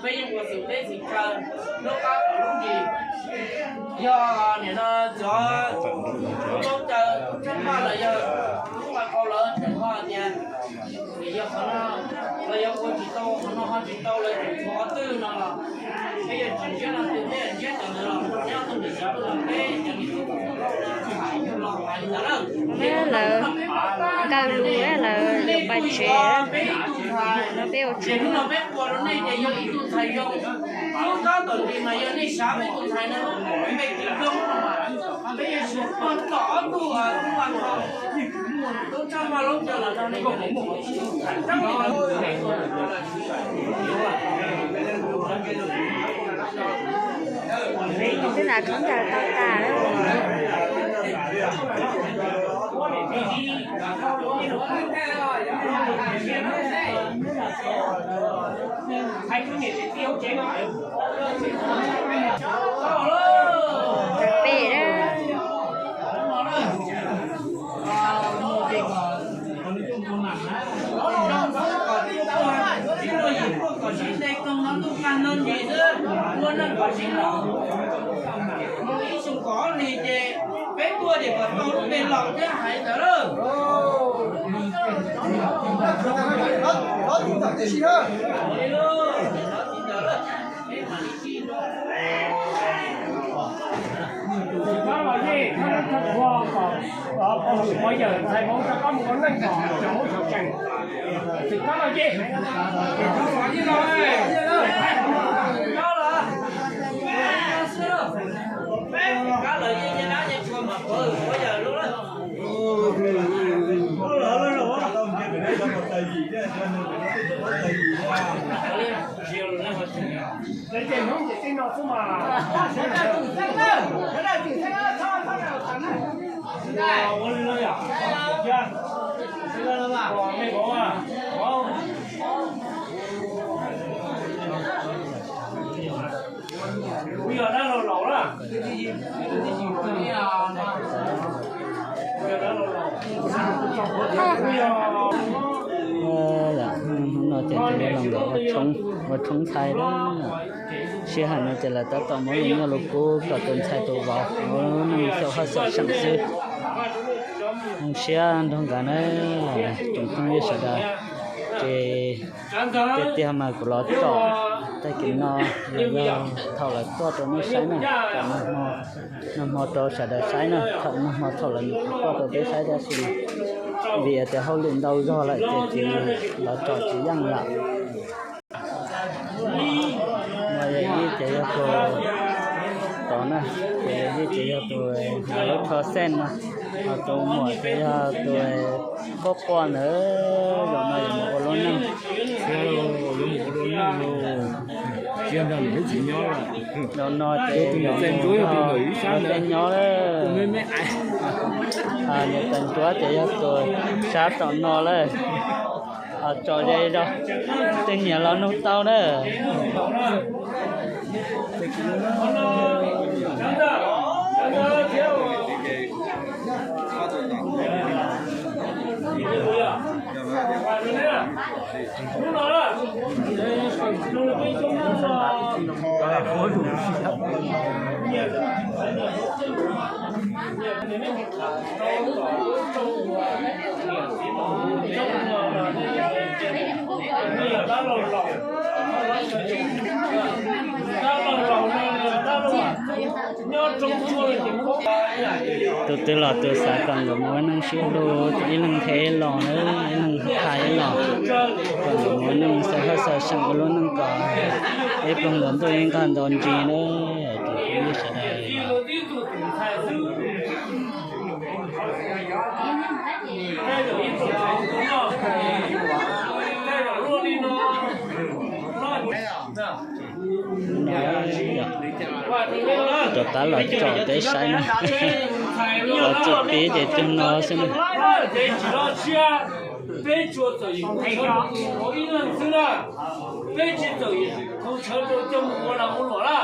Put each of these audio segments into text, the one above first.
Peb yeej ua xwm teb xwm chaw lub qab lub nti, yog nim no cov lub caw tshab paj los yog lub qab qau lawv tseem ho tias yog qhov no los yog ua tsis tau, qhov no ho tsis tau lawv tseem tshuav qhov twg no los peb yuav tsis ntsiab leej twg, peb yuav ntsiab cov ntawd los nyob tus ntawm xyov peb cov niam tub los hais li ntawd na. Thiab lawv nkag lus, lawv yuav pais tsev, peb ua tsev no. Peb ua rau nej ces yog ib tug ntxhais zoo, lub kob tom ntsis mas yog nej xyav peb tus ntxhais no, peb tis zoo no mas peb yuav xyuas pog tom ob tug vaj tog, lub tshab paj lub caw los rau nej cov niam tub. Twb hnav khaub ncaws tau tas lawm. Pem na. Kom sib nte koog no ntuj qag no ntsis xwb, ua neej kom sib hlub. Mus ib xyoos kaum ob hlis ces peb tuaj ces kom tau lub npe laus thiab hais ntawd lawm. Tsis pab los yej, pab lub thawj qhua kom pog pov yawm ntxhais hmoob rov qab mus ua neej kom cov hmoob sawv tsees. Tsis pab los yej. Ces hnub ces tej no xwb mas. Ua li no yom, cia, me vauv, vauv, kuv yog dab laug laus na. Hnub no ces tus me laus nkawd ua tshoob ntxhais na. Sij hawm no ces lawv tab tom muab lus nyiaj lus kub rau tus ntxhais tus vauv ua lub neej xyaum haj xyaum seem xwb. Zoo siab nrog nkawd na, tsoom phooj ywg sawv daws. Ces tiag tiag mas kuv los tsom tag kis no los yog thaum lawv tuaj rau nej saib na, tsom nag hmo rau sawv daws saib na, thaum nag hmo thaum lawv nyuam qhuav tuaj rau peb saib tab sis vim tias hauj lwm ntau zog lawm ces tsis, los tsom tsis yeej lawm. Mas yog ib ces yog tus tod na, ces ib ces yog tus lub rho xej no, ho tus muam ces yog tus quaj quaj ntawd. Zaum no yuav mus ua lub neej, zaum no ces tus niam tais ntsuab ces yog tus sab tom no lawm. Tsom ze zog, tej niam los nug tau na. Tus twg los tus xav kom nkawd mus ua neej sib hlub, ib leeg nqhis ib los na, ib leeg hais ib los, kom nkawd mus ua neej xyaum haj xyaum seem ua lub neej kom ib pluag ntuj ntuj ib nqag nto ntsis na. Tus twg sawv daws rov qab los tsom peb saib na. Los txum pib ces cog no xwb na. Peb tsis txawm yim khau tshav rau ib leeg xwb na, peb tsis txawm yim khau tshav rau coj mus ua lag ua luam na.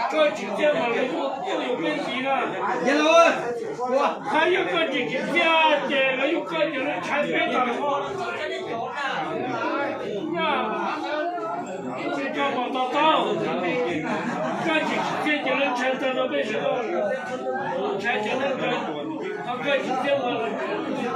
Koj tsis txiaj mas lawv yuav koj tsis txiaj ces lawv yuav koj ces lawv ntshai peb tag. Koj pom tau tau, koj tsis txiaj ces lawv ntshai tag rau peb sawv daws, ntshai ces lawv ntshai, koj tsis txiaj mas lawv ntshai.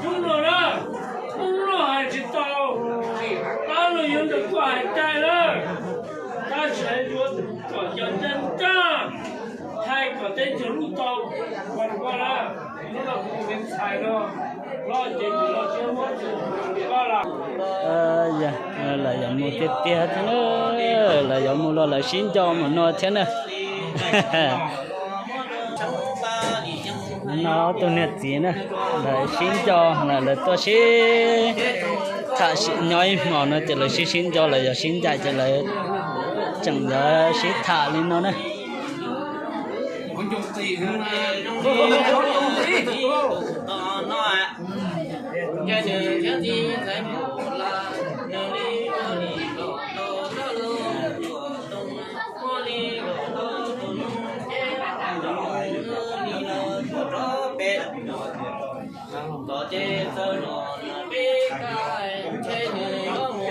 Hnub no na, hnub no hais tsis tau, dab laug yuav nrog koj hais cai lawm, tab sis yuav kom cov ncaj nraj hais kom teb chaws lub tau. Hnub no kuv tus me ntxhais no, los ces kuv los siab muab koj los. Lawv yuav mus tiag tiag thiab na, lawv yuav mus los lawv sib nco mus no thiab na. No ob tug niam txiv na, lawv sib nco, lawv tuaj sib tham, nyob ib hmos no ces lawv sib sib nco, lawv yuav sib ncaim ces lawv tseem yuav sib tham li no na.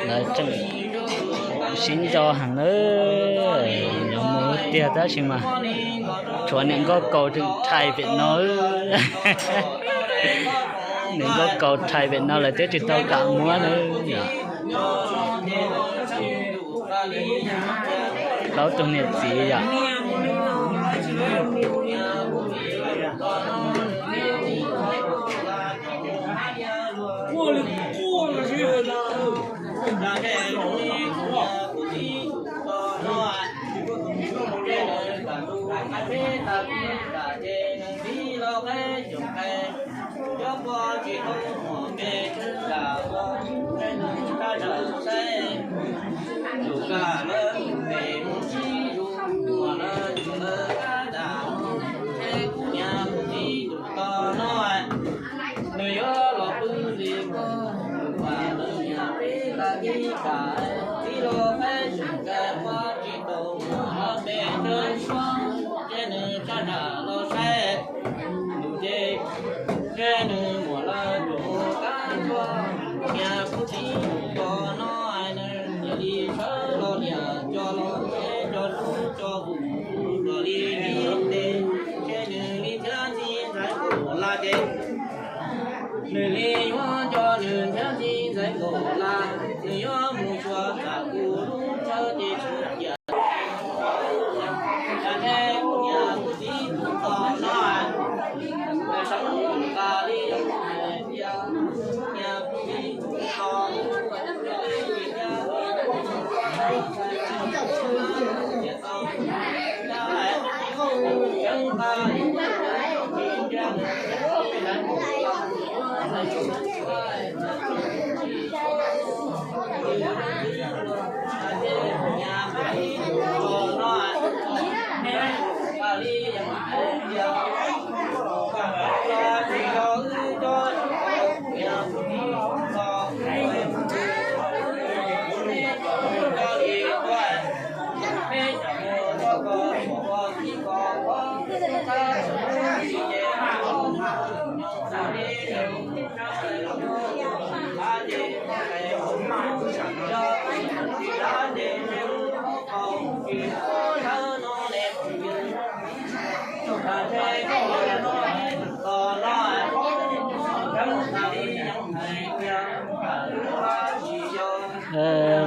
Lawv tseem sib nco heev na, yuav mus tiag tab sis mas tshuav niam nkauj kaus rhais pem no. Niam nkauj kaus rhais pem no lawv twb tsis tau kam muab na. Plaub tug niam txiv yom. Nws yuav los pw li ko, nws pam nws nyiam peb tag kis pam, tib los peb tseem kawg pab tsis tau muaj los peb kawg suab, ces nws tshaj nram los saib nws ces, ces nws muam lawv tus kab ntshuab, nyias kuv txiv tus ko no nws cia li sawv los liam cov los ces cov tub cov kuv los li li tes, ces nws li thiab ntxhi ntxhais nkaum laj ces nws li yuav nco nws thiab ntxhi ntxhais nkaum laj, nws yuav mus xyuas tham kuv lub chaw ces tsis ciam. Tsa the kuv niam kuv txiv tus ko no, nws sawv nqa li yog hais tias niam kuv txiv tus ko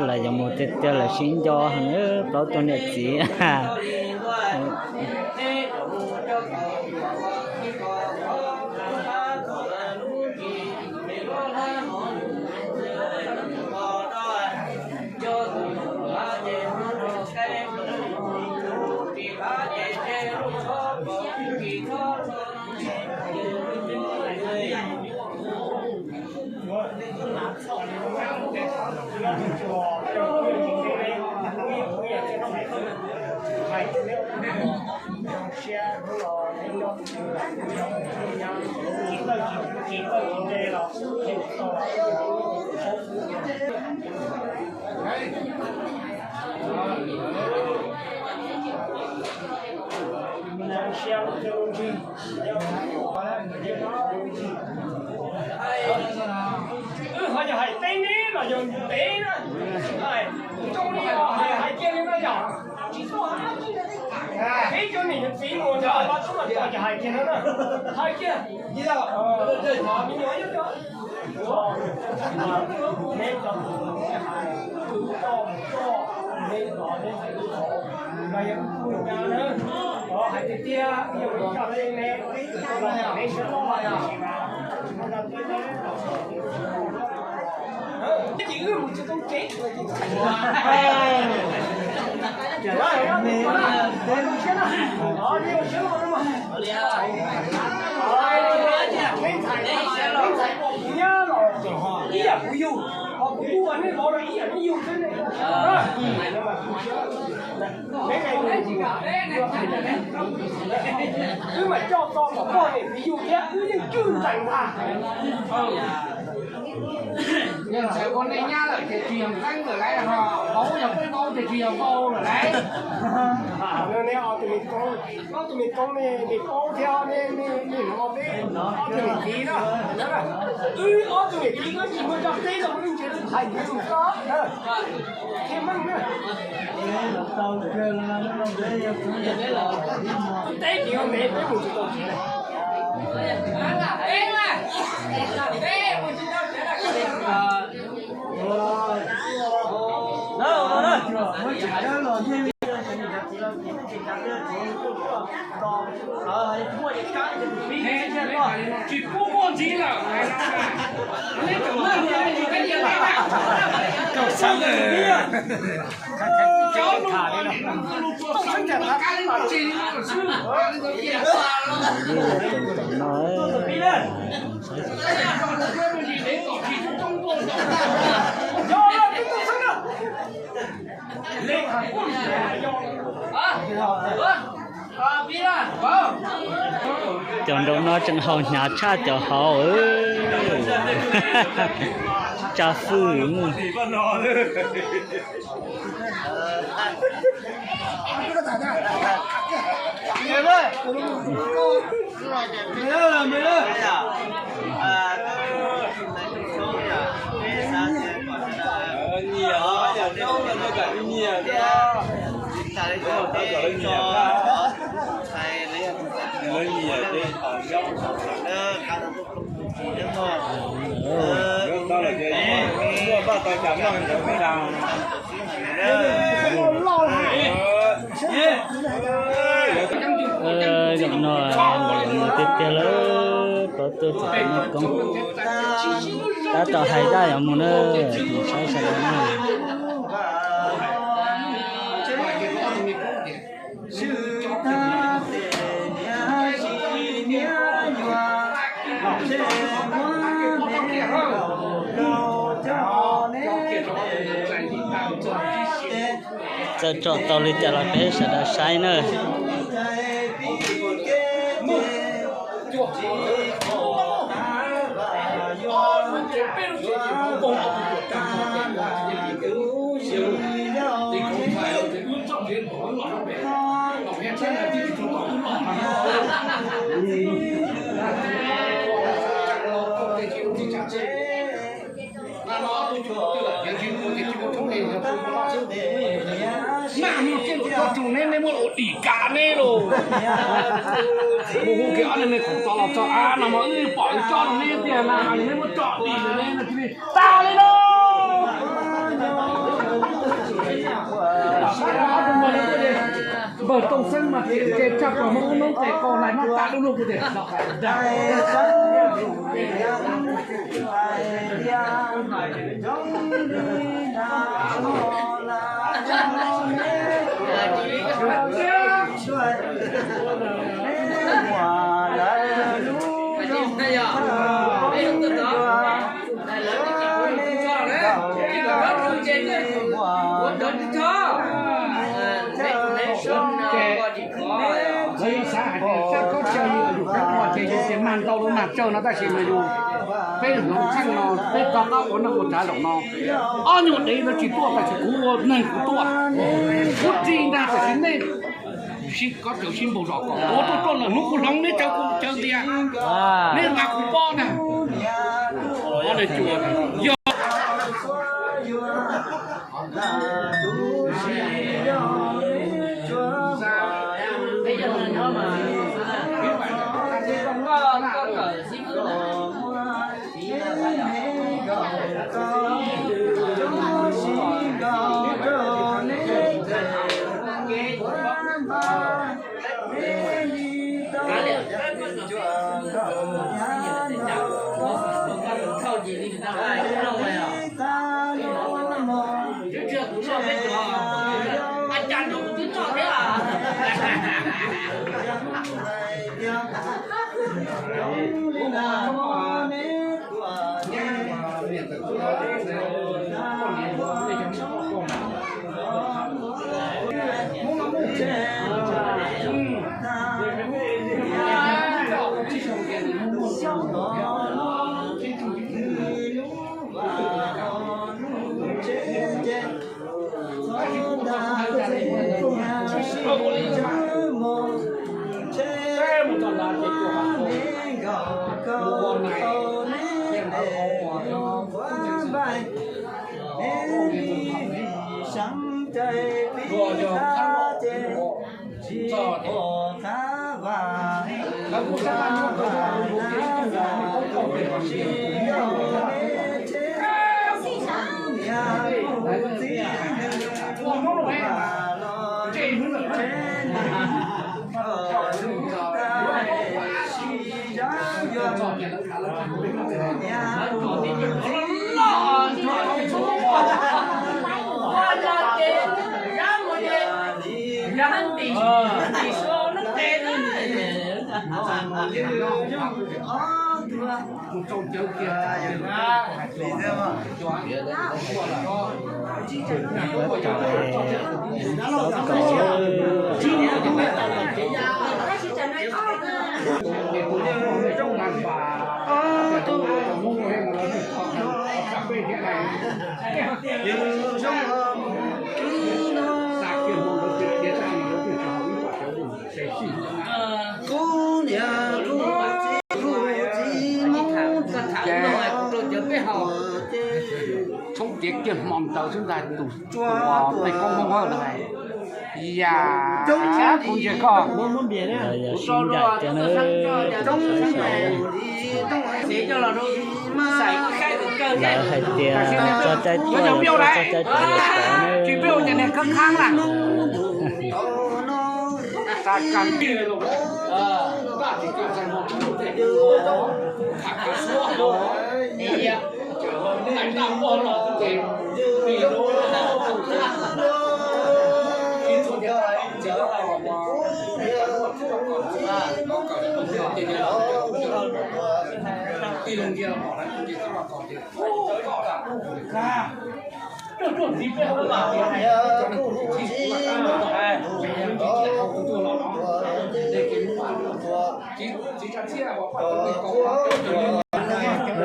Lawv yuav mus tiag tiag, lawv sib nco heev, plaub tug niam txiv. Wb ho yog hais teb neb los yog ntev na, zoo li hais kiag li no yog tsis tau hais. Peb cov niam cov txiv mus nrog pab tub los txog ces hais kiag no na, hais kiag. Ces wb mus tsis tau tsev. Ib yam kuv yug, ho kuv kuj ua nej vauv los ib yam nej yug xwb ne. Wb mam coj tau kom poj niam txiv yug thiab wb yeej cwj ntees ntag. Yog ntxawm ua nej nyab lawm ces tsis yog nqeeb lawm lauj, ho paub yog peb paub ces tsis yog npau lawm lauj. Ob tug me koob, ob tug me koob ne, nej paub thiab, nej hnov peb ob tug niam txiv na, wb ob tug niam txiv wb tsis muaj tso teb rau wb ntse hais tus koj thiab meej na. Teb tsis yog ntev peb mus tsis tau tsev. Tsis pub muaj ntxiv lawm. Cov nraum no tseem haus hnyav tshaj cov hauv. Tsa fwj. Zaum no mus tiag tiag lawm, pab tuaj txog tus me koob. Tab tom hais dab yuav mus na, saib sawv daws na. Txawm tsom tau li cas los peb sawv daws saib na. Nag hmo ces tsis ua tshoob es yog tus no xwb. Nag hmo ces ua tshoob neb, neb muab ua dim kav neb lauj. Mus hu kiag ob niag me khoom tod los tso, nag hmo wb pom wb tso rau neb tiag na, neb muab tso dim neb no cia li tag li no. Npawg Tooj Xeeb mas tseem ntse tshaj plaws, muab ub noob tes qau hlais noj tas lub luj kuv tias. Tsawg no tab sis mas yus, peb hloov txheej no, peb rov qab ua neej ua tsav zaum no, ob nyuag dev no tsis tuaj tab sis kuv ua neeg kuv tuaj. Kuv tsis ntag tab sis nej sib kob cawv sib npaug zos kom ua tuaj tuaj lawm hnub kuv hloov neb cawv kuv cawv tias neb nqa kuv pob ntag. Yog Tshoob tiav kiag hmo ntawd xwb ntag tus, tus pej koob Hmoob Hawj ntawd. Yam kuv ntsia koj, yog sib ncaim tiag na. Lawv hais tias txog caij tuaj yog tuaj, txog caij pov yog pov na.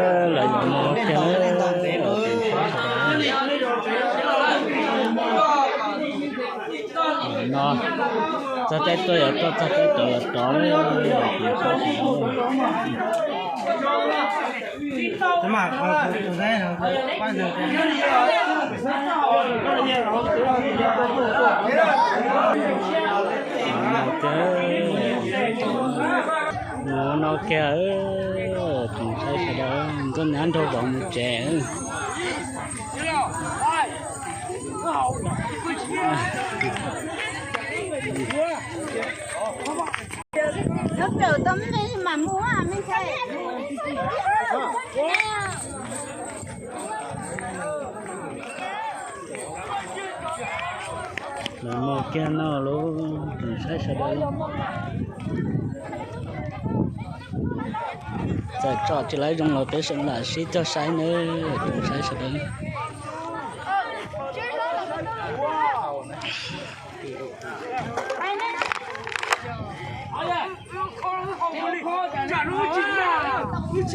Lawv yuav mus kiag, no txog caij tuaj yuav tuaj, txog caij rov yuav rov. Mus no kiag, tsoom saib sawv daws, nkauj nyab nraug vauv mus tsev. Lub kawm tau me mas mus me ntxhais. Lawv mus kiag no lauj, tsoom saib sawv daws. Txawm tsom tsis laib zoo los peb lam sib cog saib nawb, tsoom saib sawv daws. No,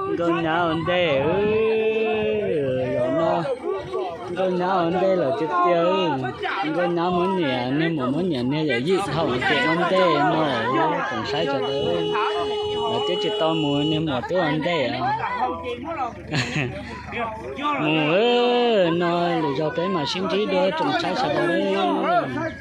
nkauj nyab ua ntej, zaum no nkauj nyab ua ntej lawm tiag tiag. Nkauj nyab muab niam, niag muam muab niam, niag yawm yij thaum tias ua ntej no, tsoom saib sawv daws, lawv twb tsis tau mus, niag muam twb ua ntej. Mus, no lwm zaus peb mam sib ntsib dua tsoom saib sawv daws.